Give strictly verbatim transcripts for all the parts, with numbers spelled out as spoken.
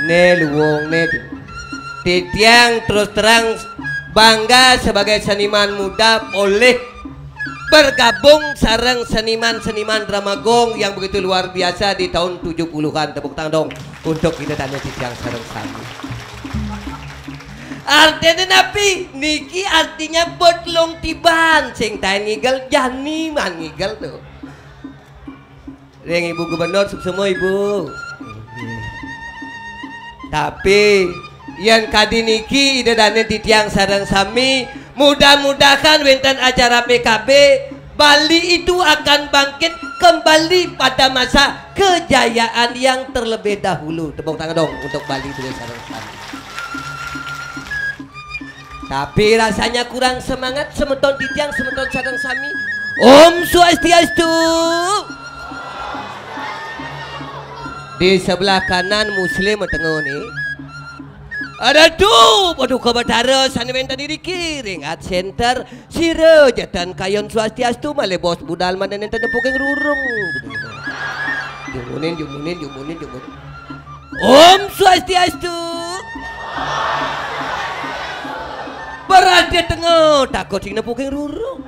Né luwung né. Titiang terus terang bangga sebagai seniman muda oleh bergabung sareng seniman-seniman Drama Gong yang begitu luar biasa di tahun tujuh puluhan. Tepuk tangan dong untuk Ida Dané titiang sareng sami. Artiné napi? Niki artinya bet lung tiban, sing taén ngigel jani man ngigel tuh. Ring Ibu Gubernur, suksma Ibu. Tapi yén kadi niki Ida Dané titiang sareng sami, mudah-mudahan wénten acara P K B, Bali itu akan bangkit kembali pada masa kejayaan yang terlebih dahulu. Tepuk tangan dong untuk Bali itu sareng sami. Tapi rasanya kurang semangat semeton titiang, semeton sareng sami. Om Swastiastu. Di sebelah kanan Muslim tengah nih. Ada tuh, waduh, Batara sané wénten iriki ring Art Center, sira jatan kayun Swastiastu malih bos budal madan nénten nepuking rurung. Jumunin, jumunin, jumunin, jumunin. Om Swastiastu. Berarti tengah takut sing nepuking rurung.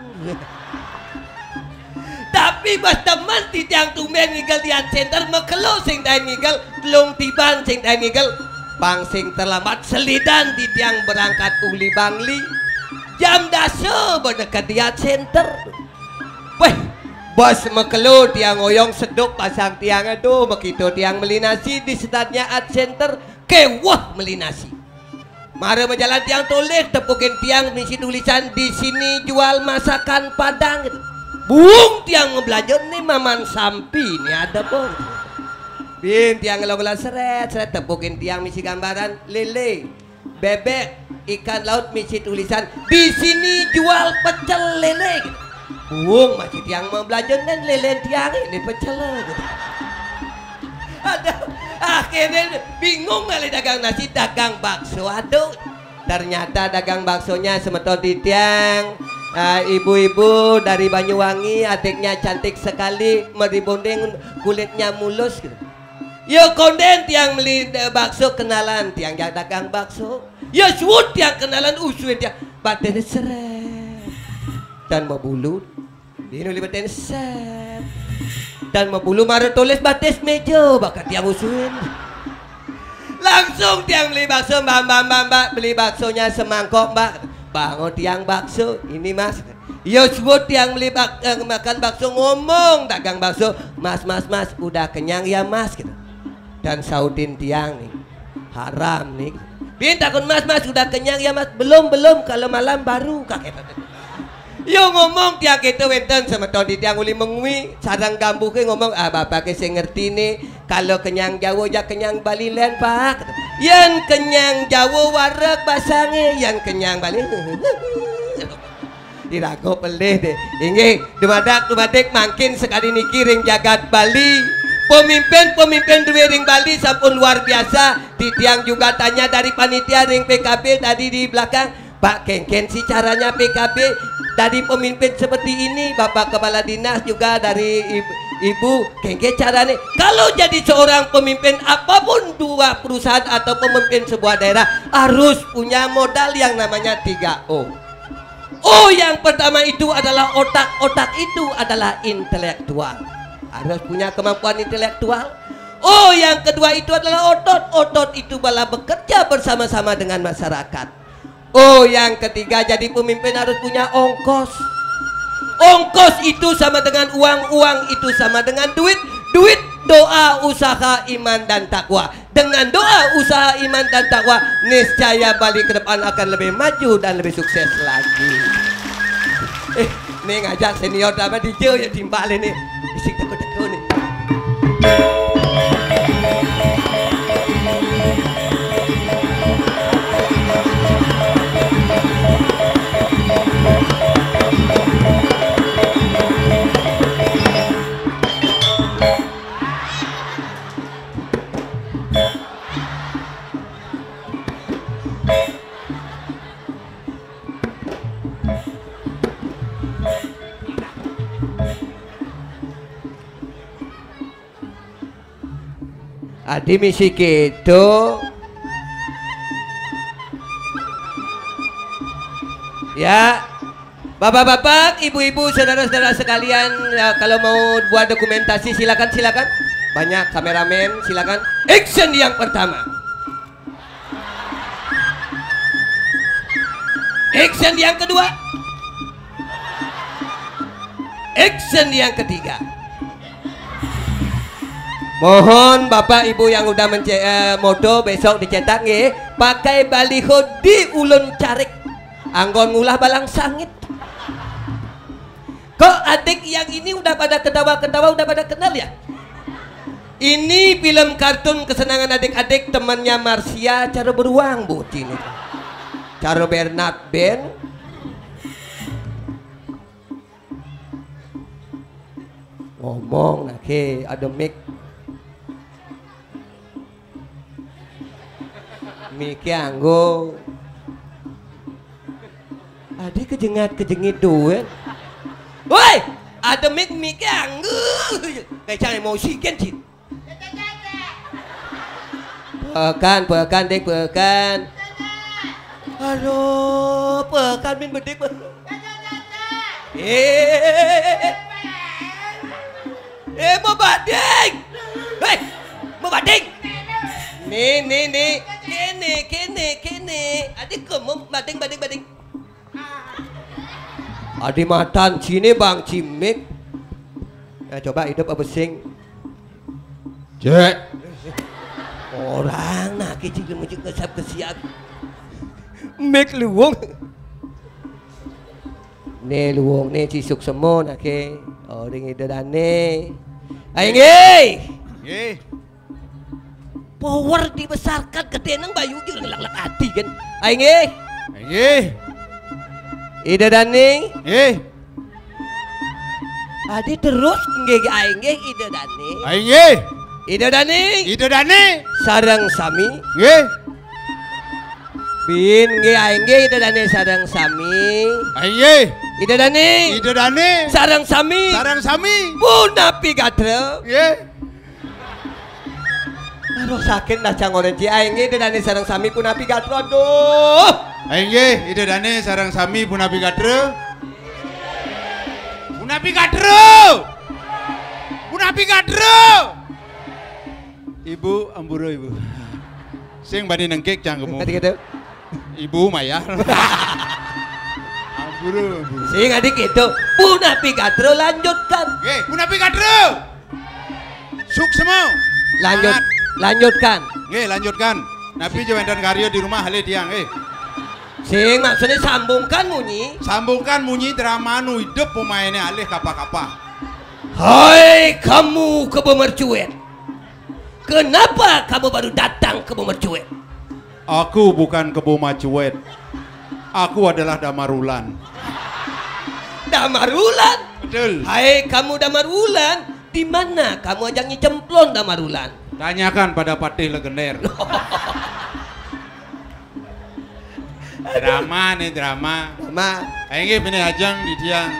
Tapi bas temen titiang tumbén ngigel di Art Center, makelo sing taén ngigel, telung tiban sing taén ngigel. Pang sing terlambat selidan titiang berangkat uli Bangli. Jam dasa bedeket di Art Center. Wéh, bas makelo tiang oyong seduk pasang tiang, aduh, makita tiang meli nasi di sedatnya Art Center, kéweh meli nasi. Mara majalan tiang tolih, tepukin tiang misi tulisan, "Di sini jual masakan Padang." Buung tiang ngeblanja né maman sampi né ada, Bong. Bin tiang ngelong-ngelong seret, seret, tepukin tiang misi gambaran lélé, bébék, ikan laut, misi tulisan, "Di sini jual pecel lélé." Buung masih tiang mablanja nén lélén tiang ini pecel. Aduh, akhirnya bingung kali dagang nasi, dagang bakso. Aduh, ternyata dagang baksonya semeton titiang, ah, ibu-ibu dari Banyuwangi, adiknya cantik sekali, meribonding, kulitnya mulus gitu. Ya kondén tiang meli, eh, bakso kenalan, tiang ja dagang bakso. Ya suud tiang kenalan, usuin tiang. Batis seret. Dan mabulu. Dinu libetin set. Dan mabulu mara tulis batis méja, bakat tiang usuin. Langsung tiang beli bakso, "Mbak, mbak, mbak, mbak, beli baksonya semangkok, mbak." "Bangun tiang bakso, ini mas." Ya suud tiang beli bak-, eh, makan bakso, ngomong dagang bakso, "Mas, mas, mas, udah kenyang ya mas?" gitu. Dan saudin tiang nih, "Haram nih." Bin takut, "Mas, mas, udah kenyang ya mas?" "Belum, belum, kalau malam baru." Kakek. Yo ngomong tiang kéto wénten semeton titiang uli mengwi, sareng gambuhé ngomong, "Ah, bapaké sing ngerti nih, kalau kenyang Jawa ja kenyang Bali lén, Pak." Yén kenyang Jawa wareg basangé, yén kenyang Bali. Iraga pelih deh. Inggih, dumadak dumadik mangkin sekadi niki ring jagat Bali. Pemimpin-pemimpin duwé ring Bali sampun luar biasa. Titiang juga tanya dari panitia ring P K B tadi di belakang, "Pak, kénkén sih caranya P K B dari pemimpin seperti ini?" Bapak Kepala Dinas juga dari ib-, Ibu, "Kénkén caranya?" Kalau jadi seorang pemimpin apapun dua perusahaan atau pemimpin sebuah daerah harus punya modal yang namanya tiga O. O yang pertama itu adalah otak, otak itu adalah intelektual. Harus punya kemampuan intelektual. O yang kedua itu adalah otot, otot itu malah bekerja bersama-sama dengan masyarakat. O yang ketiga, jadi pemimpin harus punya ongkos. Ongkos itu sama dengan uang, uang itu sama dengan duit, duit, doa, usaha, iman, dan takwa. Dengan doa, usaha, iman, dan takwa, niscaya Bali ke depan akan lebih maju dan lebih sukses lagi. Eh, nih ngajak senior drama D J ya timbal ini. Bisik teko-teko nih. Adi misi kéto. Ya. Bapak-bapak, ibu-ibu, saudara-saudara sekalian, ya, kalau mau buat dokumentasi, silakan, silakan. Banyak kameramen, silakan. Action yang pertama. Action yang kedua. Action yang ketiga. Mohon Bapak Ibu yang udah mence-, eh, moto besok dicetak nggih, pakai baliho di ulun carik. Anggon ngulah balang sangit. Kok adik yang ini udah pada ketawa-ketawa, udah pada kenal ya? Ini film kartun kesenangan adik-adik, temannya Marsha, cara beruang bocil ini. Cara Bernard Ben. Ngomong nah, ke, ada mic. Mic-e anggo. Adi kejengat-kejengit duit. Woi, ada mic, mic-e anggo. Kayak jangan mau sigen, Cin. Pekan, pekan, Dik, pekan. Aduh, pekan min bedik, pekan. Eh, eh, mau bading. Hei, mau bading. Nih, nih, nih. Kene, kene, kene. Adik, mau bading, bading, bading. Adi matan sini, Bang Cimik. Ya, coba hidup apa sing? Cek. Orang nah kecil menunjuk ngesap kesian. Mik luwung. Nih luwung nih cisuk semua nah ke. Orang ida dane. Ayo nggih. Nggih. Power dibesarkan, gedé nang bayu jur ngelak-lak ati kan. Ayo nggih. Nggih. Ida dane. Nggih. Adi terus nggih, ayo nggih, Ida dane. Ayo nggih. Ida dane. Ida dane. Sareng sami. Nggih. Bin nggih, ayo nggih, Ida dane sareng sami. Ayo nggih. Ida dane. Ida dane. Sareng sami. Sareng sami. Punapi gatra. Nggih. Aduh, sakit dah cang orang ci. Ayo nggih, Ida dane sareng sami punapi gatra. Aduh. Ayo nggih, Ida dane sareng sami punapi gatra. Punapi gatra. Punapi gatra. Ibu, ampura, Ibu. Sing bani nengkik cang kemu. Kata-kata. Ibu mayar. Ampura, ampura. Sing adik itu. Punapi gatra, lanjutkan. Nggih, punapi gatra. Suksma. Lanjut, semangat. Lanjutkan. Nggih, lanjutkan. Napi ja wénten karya di rumah, alih tiang, nggih. Sing, maksudnya sambungkan munyi. Sambungkan munyi drama nu hidup pemainnya alih kapah-kapah. Hai kamu kebo mercuet. Kenapa kamu baru datang kebo mercuet? Aku bukan kebo macuet. Aku adalah Damarulan. Damarulan? Betul. Hai kamu Damarulan, di mana kamu ajak Nyi Cemplon Damarulan? Tanyakan pada Patih Legender. Drama nih, drama. Drama. Inggih, bini ajeng di tiang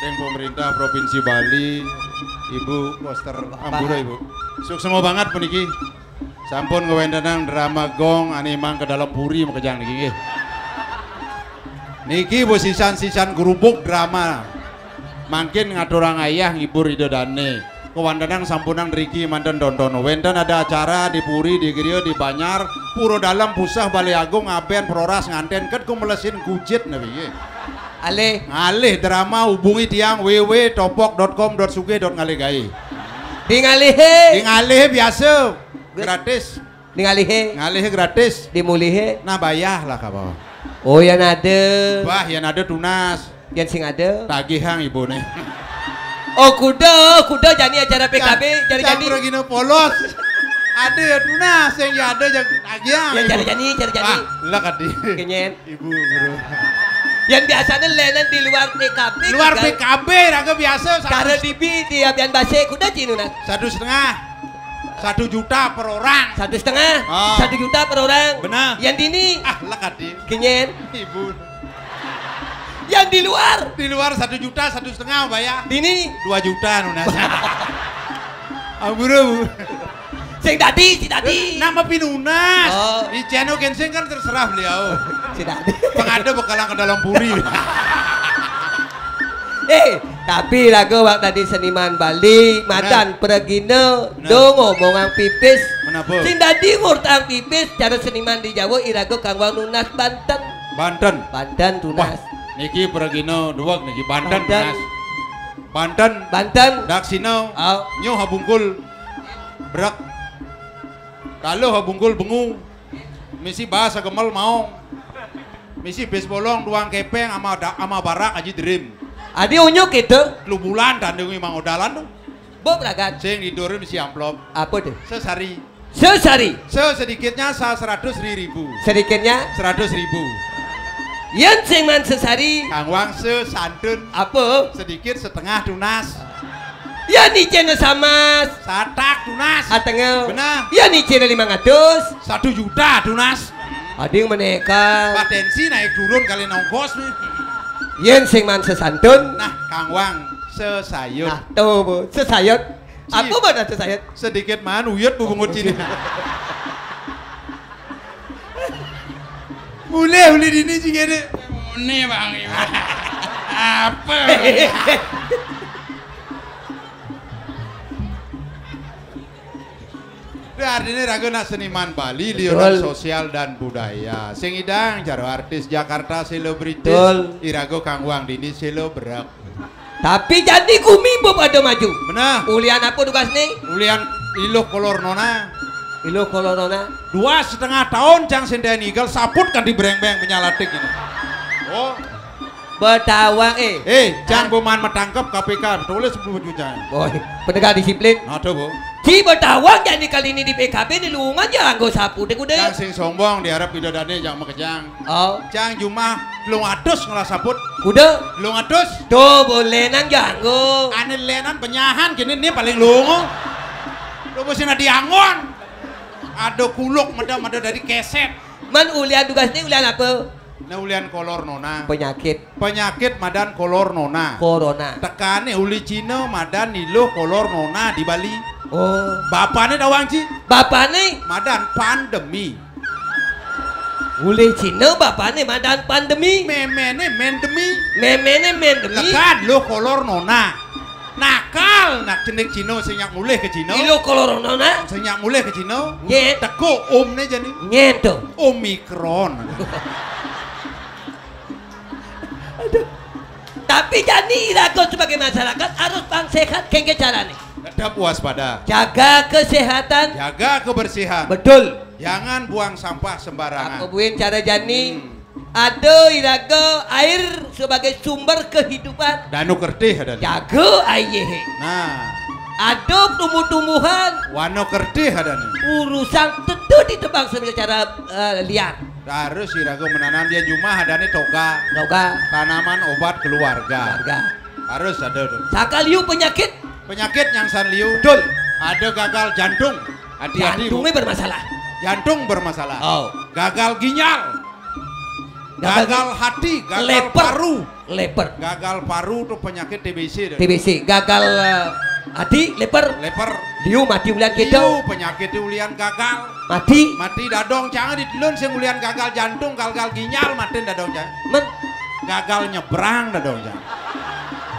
ring pemerintah Provinsi Bali, Ibu Koster Ampura, Ibu. Suksma banget puniki. Sampun ngwéntenang drama gong ané mang ke dalam puri makejang niki nggih. Niki bos sisan-sisan gerubuk drama. Mangkin ngaturang ayah ngibur Ida Dané. Kawéntenan sampunang driki manten tonton. Wénten ada acara di puri, di griya, di banjar, pura dalem, puseh, balé agung, abén, proras, ngantén, ket kumelesin kujit napi nggih. Alih. Ngalih drama, hubungi tiang www topok dot com dot sugih dot ngalih gaé. Di ngalihé. Di ngalihé biasa. Gratis. Di ngalihé. Ngalihé gratis. Di mulihé. Nah, bayah lah kapan. Oh, yén ada. Bah, yén ada tunas. Yén sing ada. Tagihang ibuné. Oh, kuda, kuda jani acara P K B, jani jani. Campur gina polos. Ada ya tunas, yang ya ada yang tagihang. Ya, ibu. Jani jani, jani jani. Bah, lah kadi. Kenyén. Ibu guru. Yang biasanya lénan di luar P K B. Luar juga. P K B raga biasa. Cara dibi di abian base kuda cinu nah. Satu setengah. Satu juta per orang. Satu setengah. Oh. Satu juta per orang. Benar. Yang dini. Ah, lekat di. Kenyén. Ibu. Yang di luar. Di luar satu juta, satu setengah bayar. Dini. Dua juta nunas. Ampura, Bu. Sing dadi, sing dadi. Nama pinunas. Oh. Iceno genseng kan terserah beliau. Sing dadi. Pengada bekalan ke dalam puri. Eh, tapi iraga wak dadi seniman Bali, madan pragina, do ngomongang pipis. Menapa? Sing dadi ngurtang pipis, cara seniman di Jawa iraga kanggoang nunas banten. Banten. Banten tunas. Wah, niki pragina duweg niki banten tunas. Banten. Banten. Daksina. Oh. Nyuh habungkul. Brek. Kaluh bungkul bengu. Misi bas gemel maong. Misi bis bolong duang kepeng ama da, ama barak aji drim. Adi unyuk itu. Lu bulan tandungi mangodalan tuh. Bu Bragat. Sing didurin misi amplop. Apa tuh? Sesari. Sesari. Se sedikitnya sa seratus ri ribu. Sedikitnya? Seratus ribu. Yen sing man sesari. Kanggoang sesantun. Apa? Sedikit setengah tunas. Yen icena samas. Satak tunas. Atengel. Benar. Yen icena limang atus. Satu juta tunas. Ading meneka. Potensi naik turun kali nongkos nih. Yen sing man sesantun. Nah, kanggoang sesayut. Nah, tuh, Bu. Sesayut. Ci. Aku mana sesayut? Sedikit man uyut bubungut cini. Mulai, mulai dini sih gini. Ini, Bang. Apa? Artinya raga nak seniman Bali, liuran sosial dan budaya. Sing idang jaro artis Jakarta selebritis. Betul. Iraga kanggoang dini selebrek. Tapi jani gumi mbok pada maju. Benar. Ulian apa tugas nih? Ulian iluh kolor nona. Iluh kolor nona. Dua setengah tahun cang sendai nigel saput kan dibreng-breng menyalatik ini. Oh. Betawang, eh. Eh, cang boman metangkep K P K, tulis sepuluh juta. Oh, penegak disiplin. Aduh, Bu. Ci betawang jani kali ini di P K B ni lungan ya anggo sapu deh kuda. Cang sing sombong diharap bidadane cang makejang. Oh. Cang jumah telung atus ngelah saput. Kuda? Telung atus. Tuh, boleh nang janggo. Ane lenan penyahan kini ni paling lungo. Lu mesti na diangon. Ada kuluk meda-meda dari keset. Man ulian tugas ni ulian apa? Nah, ulian kolor nona. Penyakit. Penyakit madan kolor nona. Corona. Tekane uli Cina madan niluh kolor nona di Bali. Oh. Bapane dawang ci? Bapane? Madan pandemi. Uli Cina bapane madan pandemi. Memene mendemi. Memene mendemi. Lekan luh kolor nona. Nakal, nak cenik Cina sing nyak mulih ke Cina. Ilo kolor nona. Sing nyak mulih ke Cina. Nyet. Teko omne jani. Nyet to. Omikron. Aduh. Tapi jani iraga sebagai masyarakat harus pang sehat kengke carane. Tetap waspada. Jaga kesehatan. Jaga kebersihan. Betul. Jangan buang sampah sembarangan. Apa buin cara jani? Hmm. Ada iraga air sebagai sumber kehidupan. Danu kertih ada. Jaga air. Nah. Ada tumbuh-tumbuhan. Wano kertih ada nih. Urusan tentu ditebang secara eh, liar. Harus iraga menanam dia jumah ada nih toga. Toga. Tanaman obat keluarga. Keluarga. Harus ada tuh. Sakaliu penyakit. Penyakit yang san liu. Betul. Ada gagal jantung. Hati-hati. Jantungnya bermasalah. Jantung bermasalah. Oh. Gagal ginjal. Gagal, gagal hati, gagal leper. Paru. Leper. Gagal paru tuh penyakit T B C tuh. T B C. Gagal eh, hati, leper. Leper. Liu mati ulian kita. Liu penyakit ulian gagal. Mati. Mati dadong jangan di telun sing ulian gagal jantung, gagal ginjal, mati dadong jangan. Men. Gagal nyebrang dadong jangan.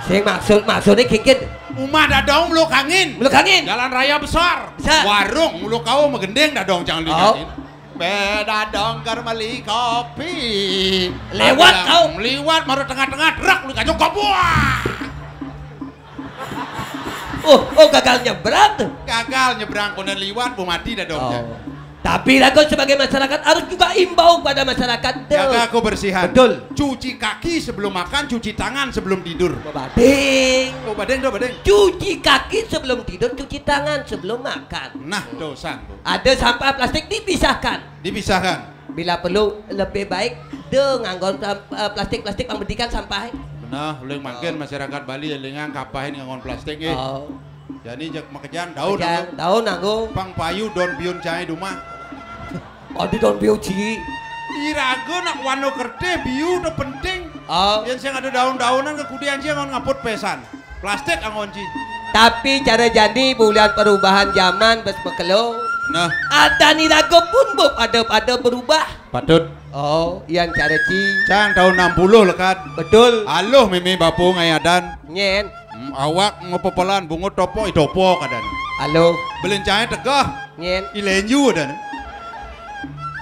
Sing maksud maksudnya kikit. Rumah dadong meluk angin. Meluk angin. Jalan raya besar. Besar. Warung meluk kau megending dadong jangan. Oh. Beda dong ker meli kopi. Lewat kau. Meliwat maru tengah-tengah truk lu kacau kopi. Wah. Oh, oh gagal nyebrang tuh. Gagal nyebrang konen liwat bu mati dah dong. Oh. Tapi raga sebagai masyarakat harus juga imbau pada masyarakat tuh. Jaga kebersihan. Betul. Cuci kaki sebelum makan, cuci tangan sebelum tidur. Bading. Oh, bading tuh, bading. Cuci kaki sebelum tidur, cuci tangan sebelum makan. Nah, dosa. Ada sampah plastik dipisahkan. Dipisahkan. Bila perlu lebih baik de nganggo eh, plastik-plastik pang bedikan sampah. Benar, uling mangkin masyarakat Bali elingang kapahin nganggon plastik eh. Oh. Jadi jak makejan daun. Makejan, daun nganggo. Pang payu don biun cai dumah. Oh, di don biu ci. Iraga nak wano kertih biu tu penting. Oh. Yang sing ada daun-daunan ke kudian sing ngaput pesan. Plastik angon ci. Tapi cara jani bulan perubahan zaman bes mekelo. Nah. Adan iraga pun pada-pada berubah. Patut. Oh, yan cara ci. Cang tahun enam puluh lekad. Betul. Aluh mimi bapu ngaé adan. Nyén. Hmm, awak ngapepelan bungut topok, i topok adan. Aluh. Belin cangé tegeh. Nyén. I lenju adan.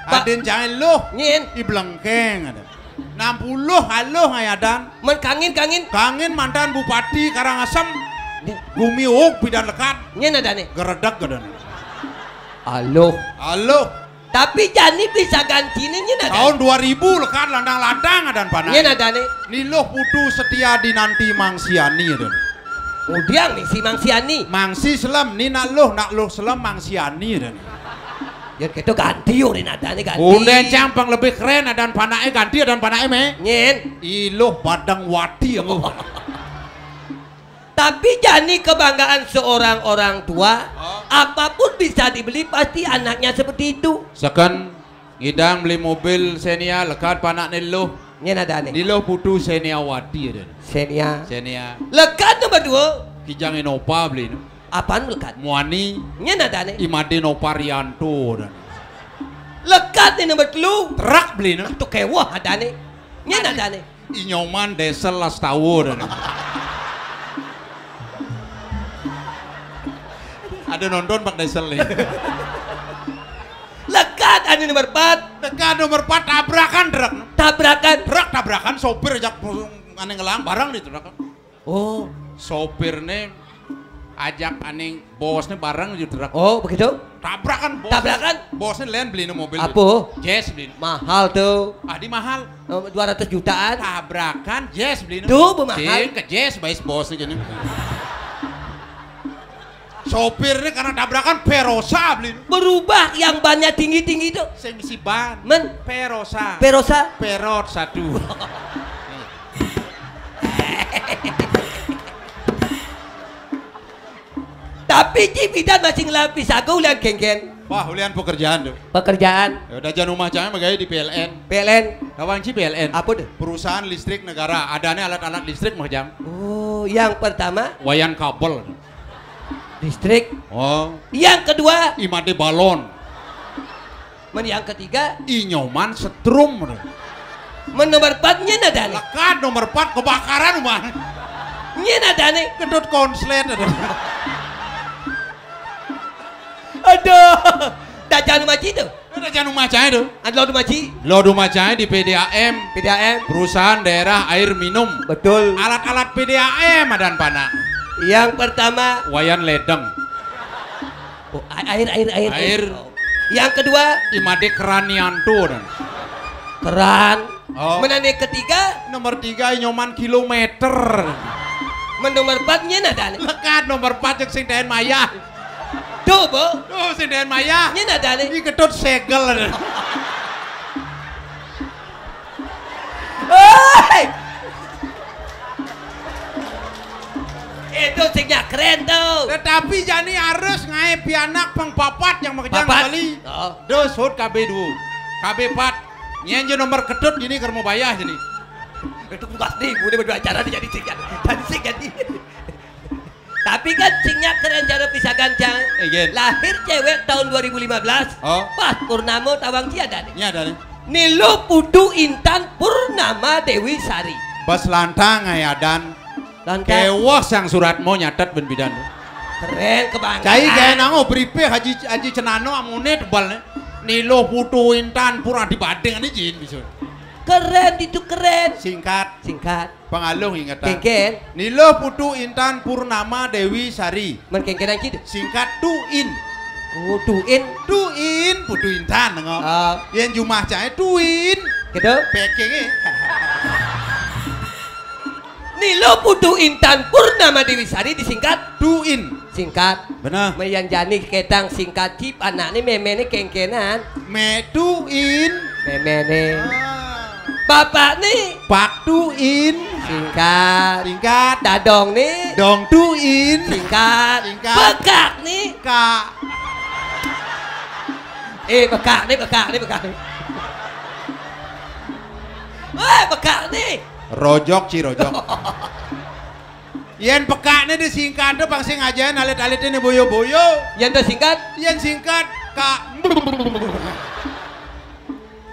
Pa- Adin cangé luh. Nyén. I belengkeng adan. Enam puluh aluh ngaé adan. Men kangin, kangin. Kangin mantan Bupati Karangasem. Nyén. Gumiuk pidan lekad. Nyén adané. Geredeg adan. Aluh. Aluh. Tapi jani bisa gantiné nyén adané. Tahun dua ribu lekad landang-landang adan panah. Nyén adané. Ni luh Putu Setia Dinanti Mangsiani adan. Udiang misi Mangsiani. Mangsi selem, ni nak luh, nak luh selem Mangsiani adan. Yén kéto ganti urin adané ganti. Undén cang pang lebih kerén adan panaké ganti adan panaké mé. Nyén. I luh Badeng Wati aku. Tapi jani kebanggaan seorang orang tua, oh, apapun bisa dibeli, pasti anaknya seperti itu. Seken ngidang beli mobil Xenia lekad panakné luh. Nyén adané. Ni luh Putu Xenia Wati adan. Xenia. Xenia. Lekad nomor dua. Kijang Innova beli nu. Apaan lekad? Muani. Nyén adané. I madé Nova Rianto adan. Lekad né nomor telu. Truk beli nu. Atuh kéweh adané. Nyén adané. I Nyoman Diesel Lastawa adan. Ada nonton Pak Diesel nih. Lekad ané nomor empat. Lekad nomor empat tabrakan truk. Tabrakan. Truk tabrakan sopir ajak ané ngelang bareng di truk. Oh. Sopirné ajak ané bosné bareng di truk. Oh, begitu? Tabrakan bos. Tabrakan? Bosné lén beli nu mobil. Apa? Jazz beli nu. Mahal tuh. Adi mahal. Oh, dua ratus jutaan. Tabrakan Jazz beli nu. Tuh, mahal. Sing ke Jazz bais bosné gini. Sopirné karena tabrakan Perosa beli nu. Berubah yang bannya tinggi-tinggi tuh. Sing isi ban. Men. Perosa. Perosa. Perot satu. Tapi ci pidan masih ngelampi sago ulian kéngkén. Wah, ulian pekerjaan tuh. Pekerjaan. Ya udah, jan umah cangé magaé di P L N. P L N. Tawang ci P L N. Apa tuh? Perusahaan listrik negara. Adané alat-alat listrik mah, Jang. Oh, yang pertama? Wayan kabel. Listrik. Oh. Yang kedua? I madé balon. Men yang ketiga? I Nyoman setrum. Men nomor empat nyén adané. Lekad nomor empat kebakaran umah. Nyén adané. Kedut konslet ada. Aduh. Dajan maji tuh. Dajan umah cangé tuh. Ada lo maji. Lo di umah cangé di P D A M. P D A M. Perusahaan Daerah Air Minum. Betul. Alat-alat P D A M adan panah. Yang pertama. Wayan ledeng. Oh, a-, air, air, air. Air. Oh. Yang kedua. I madé keranianto dan. Keran. Oh. Men ané ketiga. Nomor tiga Nyoman kilometer. Men nomor empat nyén adané. Lekad nomor empat jeung sing daén mayah. Tuh, Bu. Tuh sing daén mayah. Nyén adané. I Ketut segel ada. Hei. Itu sing nya kerén tuh. Tetapi jani harus ngaé pianak pang papat yang makejang. Papat. Bali. Oh. Dos hut K B dua. K B empat. Nyén je nomor Ketut jani keur mau bayah jani. Itu bukan nih, gue udah acara nih jadi sing jadi. Tadi sing jadi. Tapi kan sing nya kerén cara pisagan, Cang. Éh, gén. Lahir cewek tahun dua ribu lima belas. Oh. Pas purnama tawang ci adané. Nya adané. Ni luh Putu Intan Purnama Dewi Sari. Pas lantang aya adan. Lantang. Kéweh Sang Suratmo nyatet bén bidan. Kerén kebanggaan. Cai gaé nango beripih Haji, Haji Cenano amuné tebal né. Ni luh Putu Intan Purnama dibanding ini jin bisa. Kerén itu kerén. Singkat. Singkat. Pangaluh ingetan. Kéngkén. Ni luh Putu Intan Purnama Dewi Sari. Men kéngkénan kitu. Singkat Tuin. Oh, Tuin. Tuin, Putu Intan, ngok. Ah. Yén jumah cangé Tuin. Gitu. Pékingé. Ni luh Putu Intan Purnama Dewi Sari disingkat Tuin. Singkat. Bener. Mayan jani ketang singkat cip anakné méméné kéngkénan. Metuin. Méméné. Ah. Bapakné. Paktuin. Singkat. Singkat. Dadongné. Dongtuin. Singkat. Singkat. Bekakné. Kak. Éh, bekakné, bekakné, bekakné. Wéh, bekakné. Rojok, ci rojok. Yén pekakné disingkat to pang sing ajaé alit-alité né boyo-boyo. Yén to singkat? Yén singkat, Kak.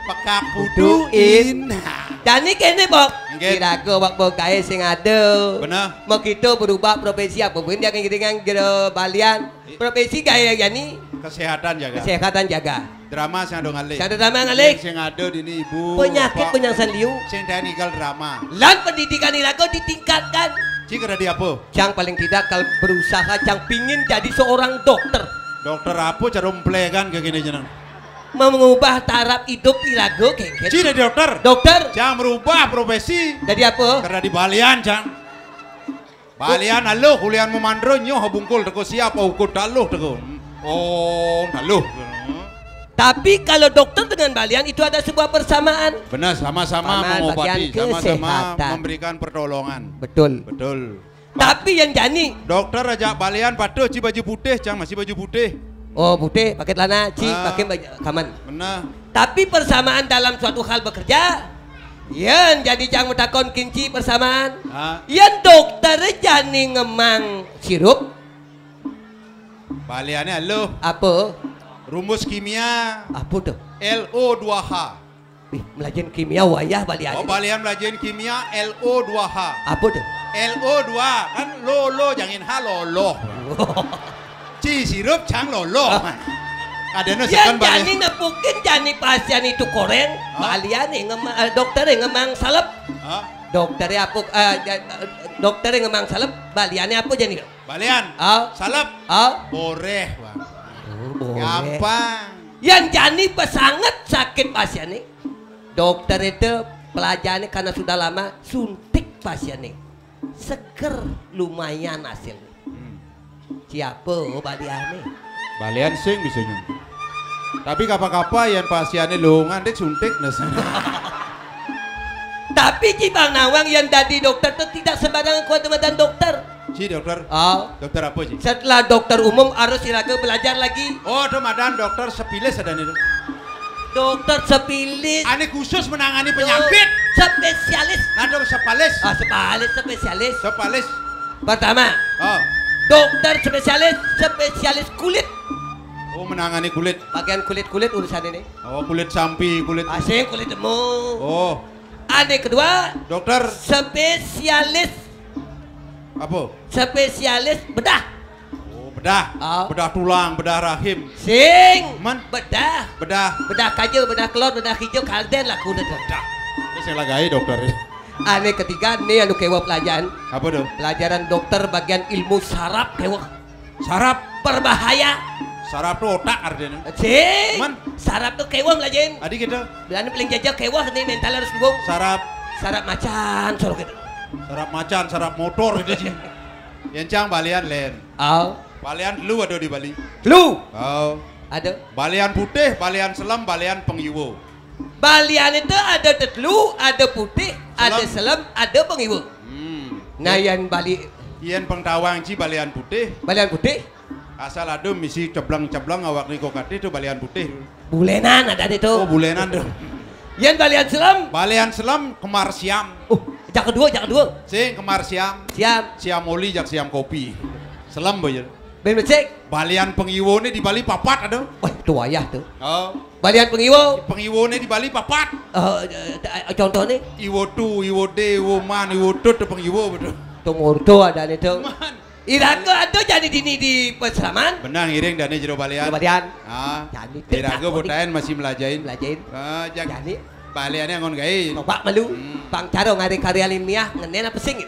Pekak puduin. Jani kéné, Bok. Nggih. Iraga awak begaé sing ada. Bener. Makita berubah profesi apa pun dia ngiringan jero balian. Profesi gaé jani. Kesehatan jaga. Kesehatan jaga. Drama sing ada ngalih. Sing ada drama ngalih. Sing ada dini ibu. Penyakit bapak, penyakit sing liu. Sing dadi ninggal drama. Lan pendidikan iraga ditingkatkan. Cik ada di apa? Cang paling tidak kalau berusaha cang pingin jadi seorang dokter. Dokter apa cara memplekan kayak gini jeneng? Mengubah taraf hidup iraga kéngkén. Cik dadi dokter. Dokter. Cang merubah profesi. Dadi apa? Karena di balian, Cang. Balian aluh, ulian memandro nyoh bungkul teko siap ukud aluh teko. Oh, aluh. Tapi kalau dokter dengan balian itu ada sebuah persamaan. Benar, sama-sama mengobati, sama-sama memberikan pertolongan. Betul. Betul. Tapi yang jani. Dokter aja balian patuh ci baju putih, Cang masih baju putih. Oh, putih, pakai celana, ci pakai baju kaman. Benar. Tapi persamaan dalam suatu hal bekerja. Yén jani cang matakon kinci persamaan. Yén dokter jani ngemang sirup. Baliané aluh. Apa? Rumus kimia. Apa tuh? L O dua H. Ih, melajahin kimia wayah baliané. Oh, balian melajahin kimia L O dua H. Apa tuh? L O dua, kan lolo, jangin H, loloh. Ci sirup cang loloh. Ada nu sekan balian. Jani nepukin jani pasién itu koréng, baliané ngemang, eh, dokteré ngemang salep. Dokteré apa, eh, ja-, eh, dokteré ngemang salep, baliané apa jani? Balian. Salep. Boréh, Bang. Oh, boréh. Gampang. Yang jani pesanget sakit pasiénné. Dokter itu pelajarannya karena sudah lama suntik pasiénné. Seger, lumayan hasilnya. Siapa baliané? Balian sing bisa nyung. Tapi kapa-kapa yang pasiénné lu ngantik suntik nes. Tapi ci Bang Nawang yang dadi dokter itu tidak sembarangan kuat dengan dokter. Ci dokter. Oh. Dokter apa ci? Setelah dokter umum harus iraga belajar lagi. Oh, itu madan dokter sepilis ada nih. Dokter sepilis. Ane khusus menangani penyakit. Spesialis. Nah, dokter sepalis. Ah, sepalis, spesialis. Sepalis. Pertama. Oh. Dokter spesialis, spesialis kulit. Oh, menangani kulit. Bagian kulit-kulit urusan ini. Oh, kulit sampi, kulit. Asing kulit emu. Oh. Ane kedua. Dokter. Spesialis. Apa? Spesialis bedah. Oh, bedah. Oh. Bedah tulang, bedah rahim. Sing. Man? Bedah. Bedah. Bedah kaja, bedah kelor, bedah hijau, kalden lah kulit. Bedah. Ini saya lagai dokter. Ane ketiga, nih anu kewa pelajaran. Apa tuh? Pelajaran dokter bagian ilmu saraf kewa. Saraf. Berbahaya. Saraf tuh otak artinya. Sing. Man? Saraf tuh kewa belajarin. Adi kita. Belanda paling jajah kewa nih mental harus dukung. Saraf. Saraf macan, saraf gitu. Saraf macan, saraf motor gitu sih. Yang cang balian len. Oh. Balian lu ada di Bali. Lu. Oh. Ada. Balian putih, balian selam, balian pengiwo. Balian itu ada tetelu, ada putih, ada selam, ada pengiwo. Hmm. Nah, yang Bali. Yang pengtawang ci balian putih. Balian putih. Asal ada misi cebleng-cebleng awak niko katih tuh balian putih. Bulenan ada deh tuh. Oh, bulenan tuh. Yang balian selam. Balian selam kemar siam. Uh, jak kedua, jak kedua. Sing kemar siam. Siam. Siam oli jak siam kopi. Selam boy. Ben becek. Balian pengiwo nih di Bali papat ada. Wah, itu wayah tuh. Oh. Balian pengiwo. Pengiwo nih di Bali papat. Eh, contoh nih. Iwo tu, iwo de, iwo man, iwo tut tuh pengiwo betul. Tuh murto ada nih tuh. Man. Iraga ada jadi dini di peseraman. Benang iring dani jero balian. Jero balian. Ah. Jadi iraga botain masih melajain. Melajain. Ah, jag-, jadi baliannya ngon gaé. Coba malu. Hmm. Bang Caro ngari karya ilmiah ngenen apa sing?